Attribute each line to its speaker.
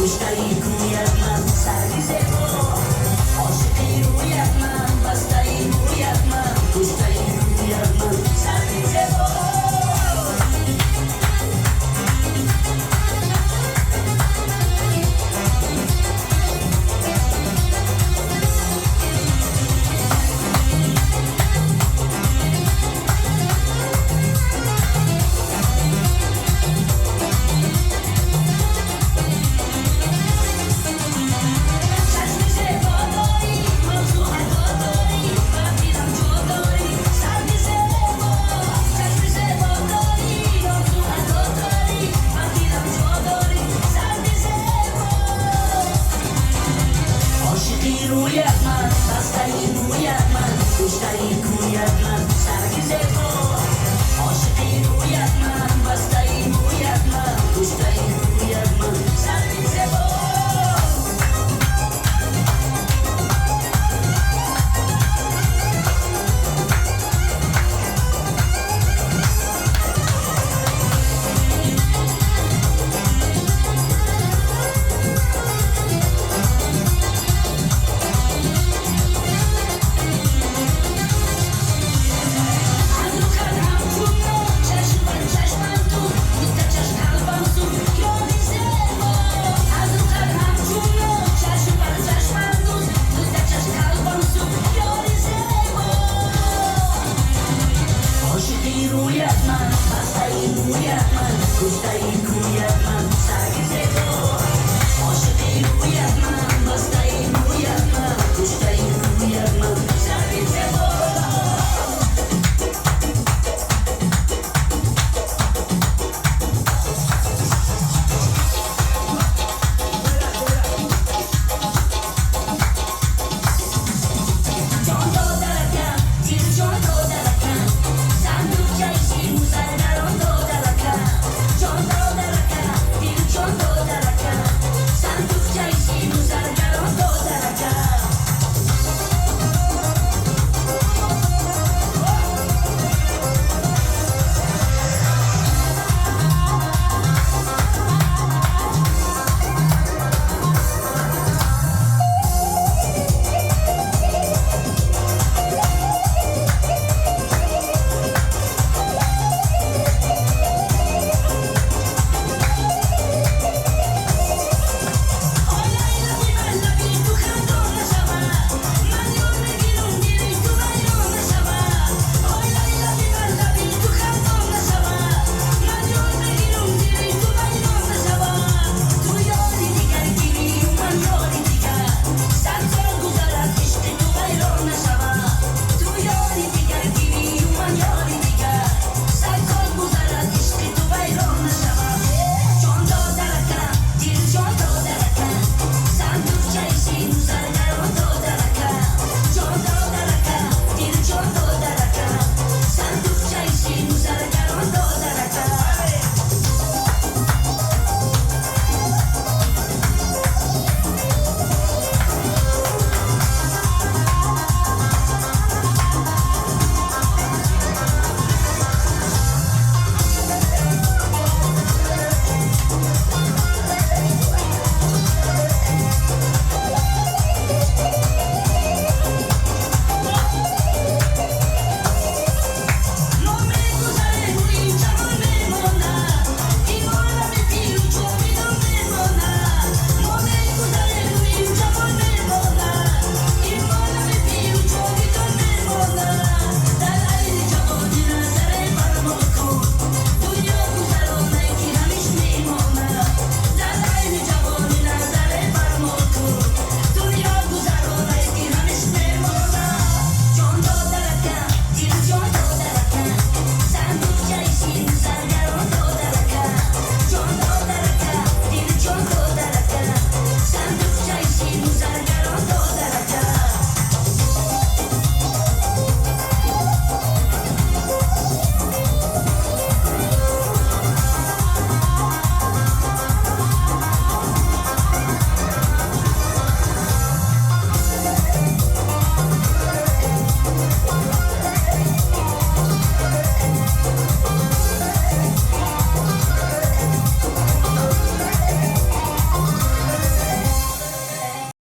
Speaker 1: Куштаи кӯят ман, сарви зебо. Ошиқи рӯят ман, бастаи мӯят ман. Куштаи кӯят ман, сарви зебо. Чашми зебо дорӣ, мавзӯъ ато дорӣ, ба дилам ҷо дорӣ, сарви зебо. Чашми зебо дорӣ, мавзӯъ ато дорӣ, ба дилам ҷо дорӣ, сарви зебо. Ошиқи рӯят ман, бастаи мӯят ман, куштаи кӯят ман, сарви зебо. Ошиқи рӯят ман, бастаи мӯят ман, куштаи кӯят ман, сарви зебо. Аз рухат ҳамчун нур, чашм бар чашмам ту, гуфта чашм қалбам сӯ, ёри зебо. Аз рухат ҳамчун нур, чашм бар чашмам ту, гуфта чашм қалбам сӯ, ёри зебо. Ошиқи рӯят ман, бастаи мӯят ман, куштаи